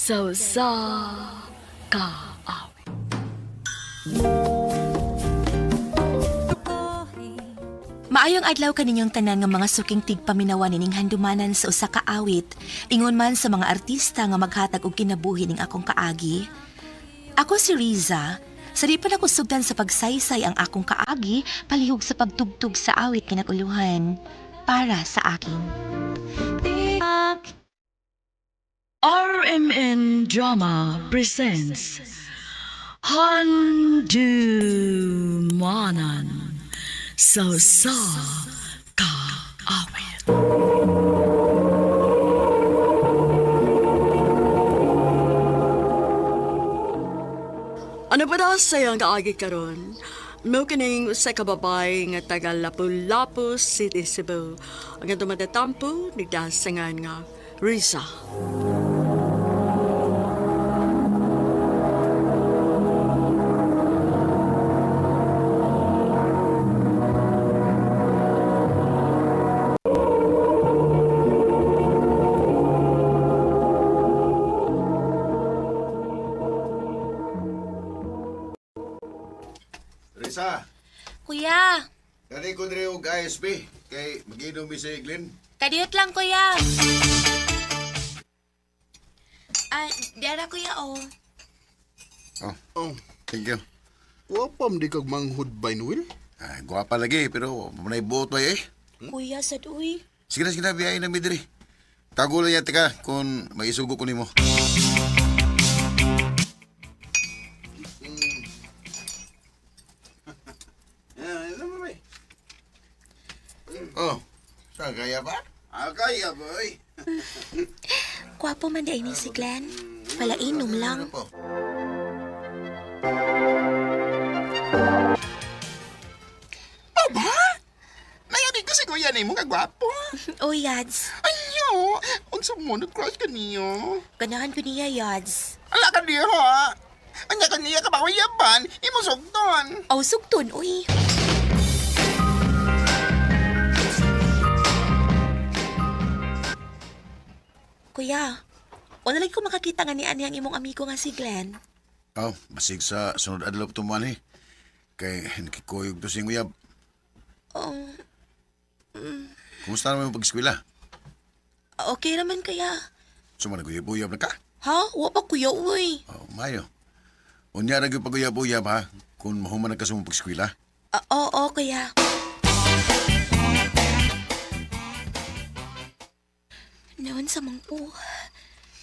Sa usa ka awit. Maayong adlaw kaninyong tanan nga mga suking tigpaminawa nining handumanan sa usa ka awit. Ingon man sa mga artista nga maghatag og kinabuhi ning akong kaagi. Ako si Riza. Sa di pa nako sugdan sa pagsaysay ang akong kaagi, palihog sa pagtugtog sa awit kinakuluhan para sa akin. RMN Drama presents Handumanan sa usa ka awit. Ano pa daw sa iyong kaagi karon? Mo kining usa ka babae nga taga Lapu-Lapu City, Cebu. Ang atong matatampo nagdasangan nga Risa. Risa, Kuya, dali ko diri og ISP kay magiinom mi si Glenn. kadiyot lang kuya. Ah, dara kuya oh. Oh, Oh, thank you. wapam di kag manghud by Noel? Ay, gwapa lagi pero manay buot ba eh. Kuya sad uy. Sige na, sige na, biyahe na mi diri. Tago lang yata ka kung maisugo ko nimo. Yeah, ano ba bay? Oh, saan kaya ba? Ah, kaya boy. Gwapo man di ay ni si Glenn. Palainom lang. Ano po? Aba! Nayari kasi kuya na mo kagwapo. Oh, Yads. Ayo! Unsa mo nag-crush ka niyo? Ganahan ko niya, Yads. Ala ka diha! Anya ka niya ka ba kuyaban? Imo sugton. Oh, sugton, uy. Kuya, wala lagi ko makakita nga ni ani ang imong amigo nga si Glenn. Oh, basig sa sunod adlaw tuman eh. Kay nakikuyog to siyang uyab. Oh, Kumusta naman yung pag-eskwela? okay naman kaya. Suma naguyab-uyab na ka? Ha? Wa pa kuya, uy. Oh, mayo. Unya ra gyud paguyab-uyab ha kung mahuman na ka sa mong pag-eskwela. Ah, oo, kuya. Noon sa mangpo,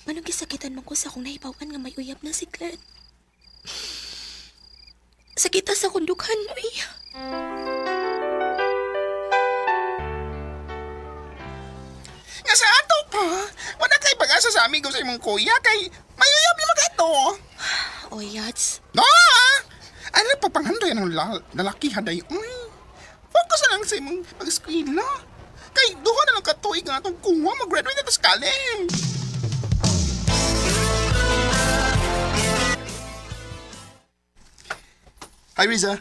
manong gisakitan man ko sa akong nahibawan nga may uyab na si Glenn. Sakita sa akong dughan, uy. Nga sa ato pa, wala kay pag-asa sa amigo sa imong kuya kay mayuyab ni magato. Oh, Yats. No! Ano pa panghandoy ng lalaki haday? Uy, focus na lang sa imong pag-eskwela. Kay duha na lang katuig nga atong kuha mag-graduate na to sa college. Hi, Riza.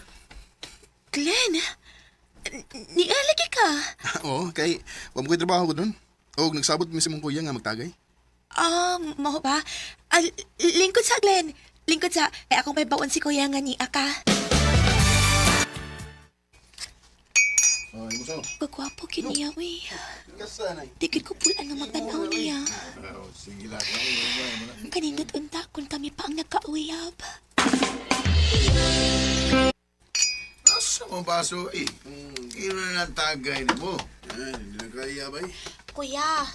Glenn, nialagi ka. Oo, kay wa mo ko'y trabaho ko dun. Og nagsabot mi sa mong kuya nga magtagay. Ah, mao ba? Ah, lingkod sa Glenn. Lingkod sa, kay akong may baon si kuya nga ni Aka. Oh, imo sa. Kagwapo kini niya, uy. Kasanay. Tigil ko pulan nga magtanaw niya. Oh, sige lang. Kanindot unta kung kami pa ang nagkauyab. Asa mo baso eh? Kino na lang tagay nimo. Ay, hindi na kaya bay. Kuya,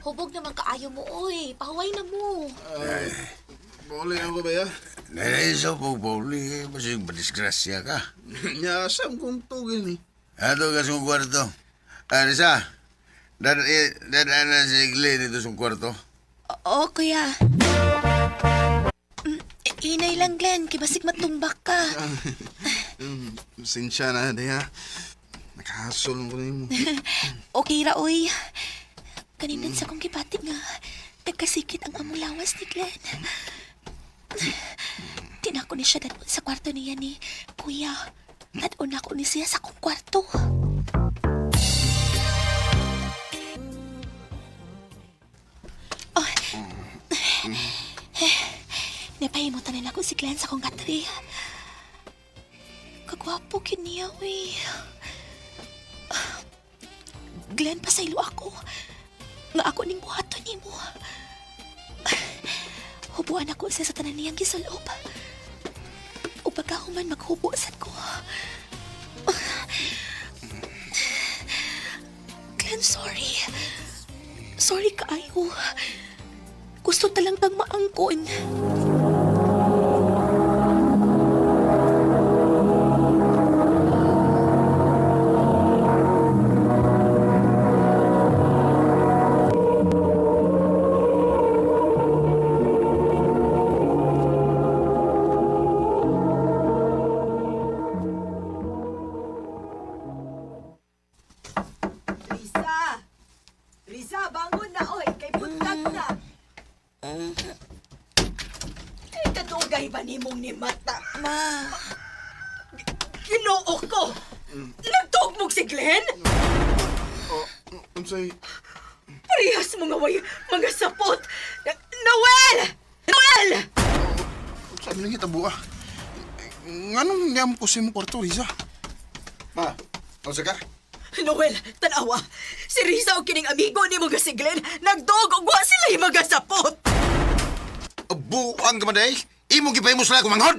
hubog naman kaayo mo, oy. Pahuway na mo. Bole ako ba ya? Naiso po, Pauli. Basig madisgrasya ka. Nya asam kong tugil ni. Ato ka sa kwarto. Ah, Risa. Dadaan na si Glenn dito sa kwarto. Oo, kuya. Hinay lang, Glenn. Kibasig matumbak ka. Sensya na, day ha. Nakahasol ko nimo. Okay ra, oy. Kanindot sa kong gibati nga. Nagkasikit ang among lawas ni Glenn. Tinako ni siya dadon sa kwarto niya ni Kuya. Dadon ako ni siya sa akong kwarto. Oh. Napahimutan na ako si Glenn sa akong katre. Kagwapo kin niya, uy. Glenn, pasaylo ako. Nga ako ning buhaton nimo. Hubuan ako siya sa tanan niyang gisulob. O pagkahuman maghubo sad ko. Glenn, sorry. Sorry kaayo. Gusto talang kang maangkon. Risa! Risa, bangon na oy! Kay buntag na! Kay kadugay ba nimong ni mata? Ma, Ginoo ko! Nagtugmog si Glenn? Unsay Parehas mo nga way mga sapot! Noel! Noel! sabi nang hitabo ah. Nganong niyam ko sa imong kwarto, Risa? Ma, unsa ka? Noel, tanawa! Si Risa o kining amigo ni mga si Glenn nagdog og wa sila mga sapot! Buang ka man day. Imo gipahimo sila kumanghod.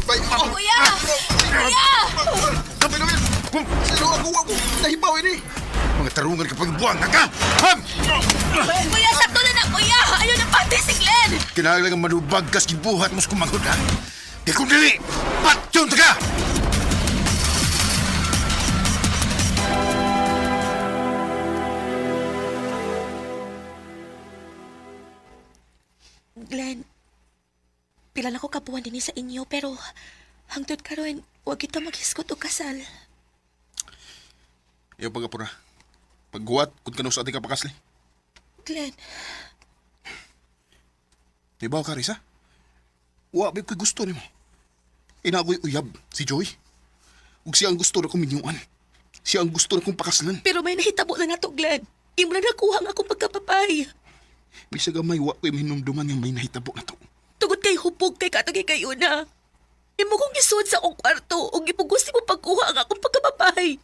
Kuya! Kuya! Sabi namin, sino ako ako nahibaw ini. Mga tarungan kapag buang ka. Ham! Kuya, sakto na na, kuya! Ayaw na pati si Glenn! Kinahanglan nga manubag kas gibuhat mo sa kumanghod ha. Kay kung dili, patyon ta ka! Glenn, pila na ko kabuan din sa inyo pero hangtod karon wag kita maghisgot og kasal. Iyo pagapura. Pagguwat kun kanu sa ating kapakasli. Glenn, Hibaw ka, Risa? Wa ba ko'y gusto nimo. Ina ako'y uyab, si Joy. Ug siya ang gusto na kong minyuan. Siya ang gusto na kong pakaslan. pero may nahitabo na nato, Glenn. Imo na nakuha ang akong pagkapapay. Bisag gamay wa ko'y mahinumduman nga may nahitabo na to. Tugod kay hubog kay katong kayo na. Imo kong gisuod sa akong kwarto ug ipugos mo pagkuha ang akong pagkapapay.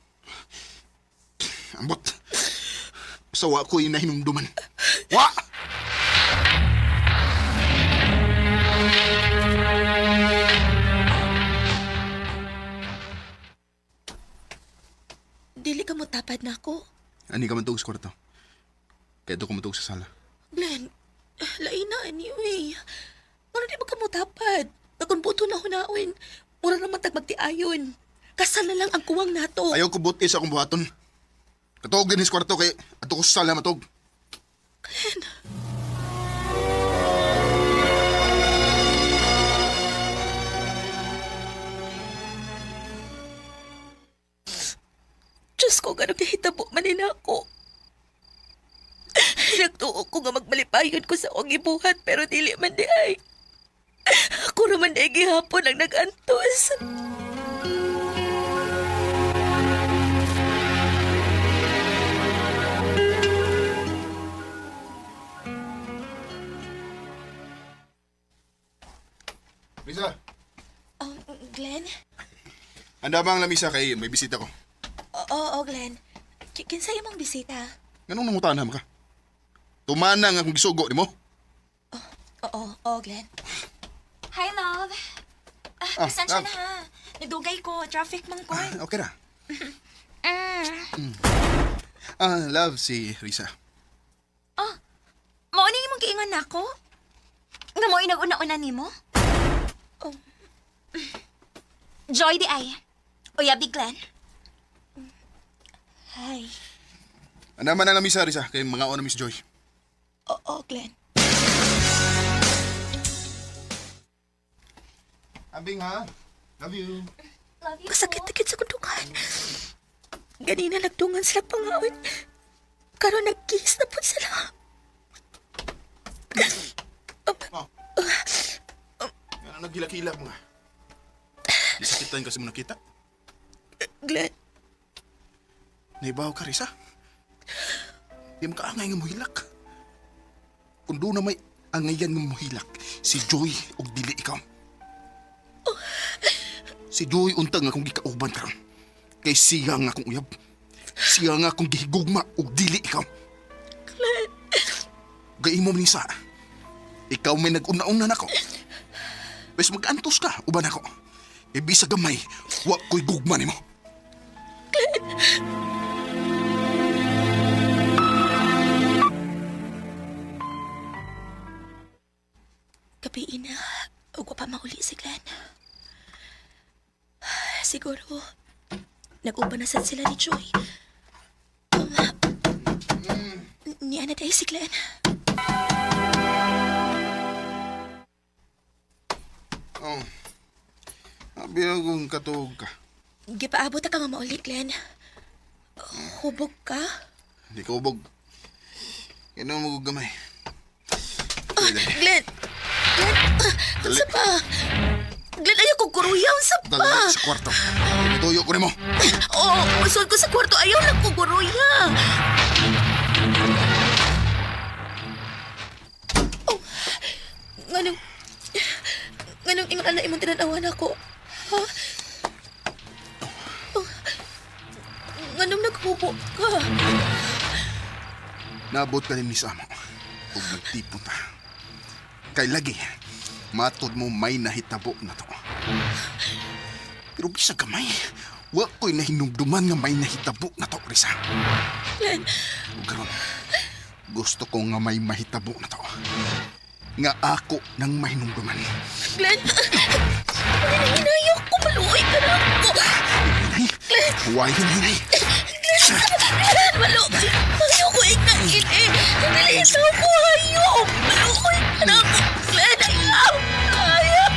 Ambot. Sa wa ko'y nahinumduman. Wa! Dili ka mo tapad na ako. Ani ka man sa kwarto. Kaya doon ko matug sa sala. Glenn, lain na anyway. Ano di ba ka mo tapad? Nakon buto na hunaon. Mura naman tag magtiayon. Kasal na lang ang kuwang nato. Ayaw ko buti sa akong buhaton. Katuog din sa kwarto kay ato ko sa sala matug. Diyos ko, ganun kahitabo man nila ako. Nagtuo ko nga magmalipayon ko sa akong ibuhat pero dili man di ay. Ako naman di ay gihapon ang nag-antos. Risa, Glenn? handa ba ang lamisa kay may bisita ko? Oo, oo, Glenn. Kinsa imong bisita? Nganong nangutana man ka? Tumana nga akong gisugo nimo. Oo, oo, Glenn. Hi, love. Ah, Ah, pasensya love. na ha. Nadugay ko. Traffic man ko. Okay ra. Mm. Ah, love si Risa. Mao ni imong giingon nako? Nga mo inag-una-una nimo? Oh. Joy di ay. Uyabi Glenn. Hi. Handa man ang lamisa, Risa, kay mga na Miss Joy. Oo, Glenn. Ambing ha. Love you. Love you. Kasakit-sakit sa kundungan. Ganina nagdungan sila pangawit. Karon nag-kiss na po sila. Oh. Ano nagilak-hilak mga? Disakitan kasi mo nakita. Glenn, Naibaw ka, Risa. Di mo kaangay nga mohilak. Kung doon na may Ang ngayon nga mohilak, si Joy og dili ikaw. Si Joy untang akong gikauban karon. Kay siya nga akong uyab. Siya nga akong gihigugma og dili ikaw. Gaimo ni sa. Ikaw may nag-una-una nako. Bes mag-antos ka, uban ako. Ibisa gamay, wa ko'y gugma nimo. Gabi na, ug wa pa mauli si Glenn. Siguro, nag-uban na sad sila ni Joy. Niya na tayo si Glenn. Oh. Abi akong katuog ka. Gipaabot ka nga mauli, Glenn. Hubog ka? Hindi ka ubog. Inom mo gamay. Glenn! Glenn! Unsa pa? Glenn, ayaw kong kuruya. Unsa pa? Dali sa kwarto. Tinutuyo ko nimo. Oo, oh, ko sa kwarto. Ayaw lang ko kuruya. Oh, nganong... Nganong ingon ana imong tinanawan ako? Ha? Oh, nganong naghubo ka? Naabot ka din ni sa amo. Ug nagtipon ta. Kay lagi, matod mo may nahitabo na to. Pero bisa gamay, wa ko'y nahinumduman nga may nahitabo na to, Risa. Glenn, Ug karon, gusto ko nga may mahitabo na to. Nga ako nang mahinumduman. Glenn! Hinayo ko, maluoy ka na ako. Hinay, huwag hinay. Glenn, maluoy. Ayaw ko ikain eh. Dili ito ko, ayaw. Maluoy ka na ako. Glenn, ayaw. Ayaw.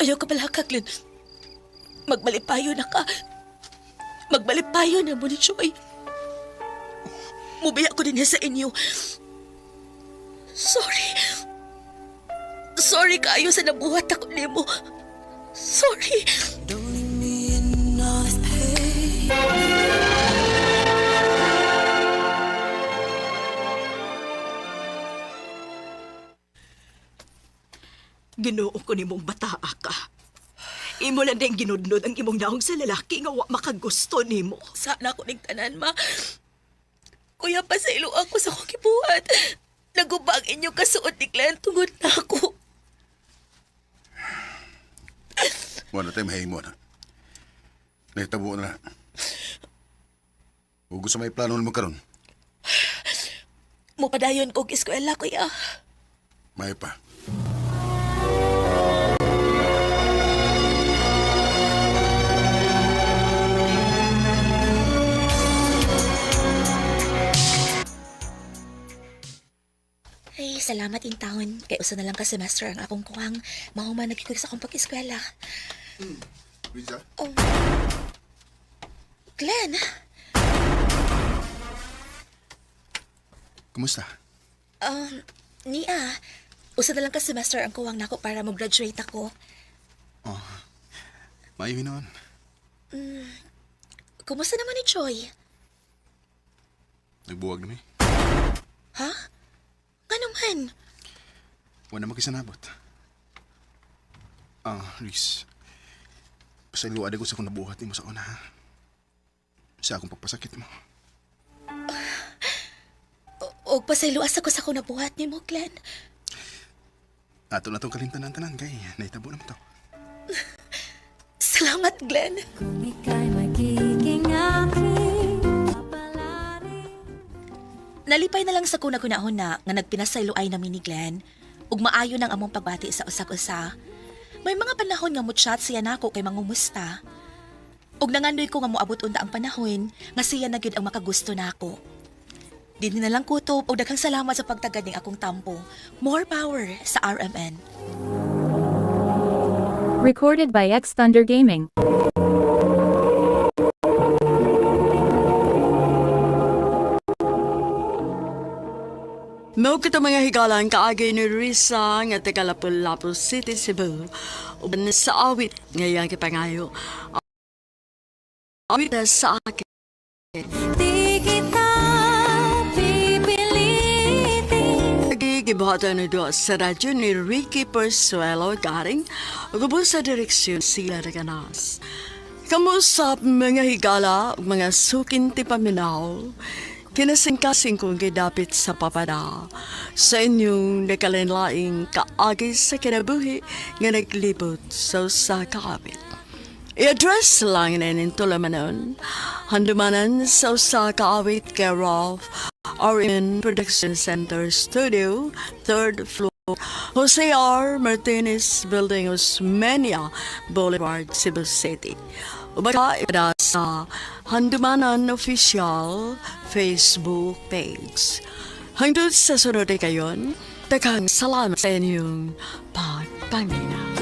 Ayaw ka pala ka, Glenn. Magmalipayo na ka. Magmalipayo na mo ni Joy. Mubiya ko din sa inyo. Sorry. Sorry kaayo sa nabuhat ako nimo. Sorry. Ginoo ko nimong bataa ka. Imo lang din ginudnod ang imong naong sa lalaki nga wa makagusto nimo. Sana ko ning tanan, ma. Kuya, pasaylo ako sa akong gibuhat. Naguba ang inyong kasuot ni Glenn tungod na ako. Wala tayo mahimo na. Nahitabo na. Ug gusto may plano mo karon. Mupadayon kog eskwela, kuya. May pa. Ay, salamat in taon. Kay usa na lang ka semester ang akong kuwang. Mahuman nagkikoy sa akong pag-eskwela. Risa? Oh. Glenn, Kumusta? Nia, usa na lang ka semester ang kuwang nako para mo-graduate ako. Maayo noon. Kumusta naman ni Joy? Nagbuwag na mi. Ha? Ngano man? Wala makisanabot. Ah, Riz. Pasayloan ko sa akong nabuhat nimo sa una, ha? Sa akong pagpasakit mo. Og pasayloas ako sa akong nabuhat nimo, Glenn. Ato na itong kalintanan-tanan kay nahitabo naman to. Salamat, Glenn. Kung ika'y magiging aking papalarin. Nalipay na lang sa kuna-kunahon na nga nagpinasaylo ay nami ni Glenn ug maayo nang among pagbati sa usa-usa. May mga panahon nga mo-chat siya nako kay mangumusta. Ug nangandoy ko nga moabot unta ang panahon nga siya na gyud ang makagusto nako. Dinhi na lang kutob ug daghang salamat sa pagtagad ning akong tampo. More power sa RMN. Recorded by X Thunder Gaming. Mao kita mga higalan kaagay ni Risa nga taga Lapu-Lapu City, Cebu. Uban sa awit ngayang kipangayo. Awit na sa akin. Di kita Gibuhatan ni duha sa radyo ni Ricky Persuelo Garing ug ubos sa direksyon sila Raganas. Kamusap mga higala ug mga sukin ti paminaw, kinasingkasing kong gidapit sa papada sa inyong nakalinlaing kaagi sa kinabuhi nga naglibot sa usa ka awit. I-address lang na ning tulamanon, Handumanan sa usa ka awit care of RN Production Center Studio, third floor, Jose R. Martinez Building, Osmeña Boulevard, Cebu City. Ubaka ipada sa Handumanan Official Facebook page. Hangtod sa sunod kayon, daghang salamat sa inyong pagpaminaw.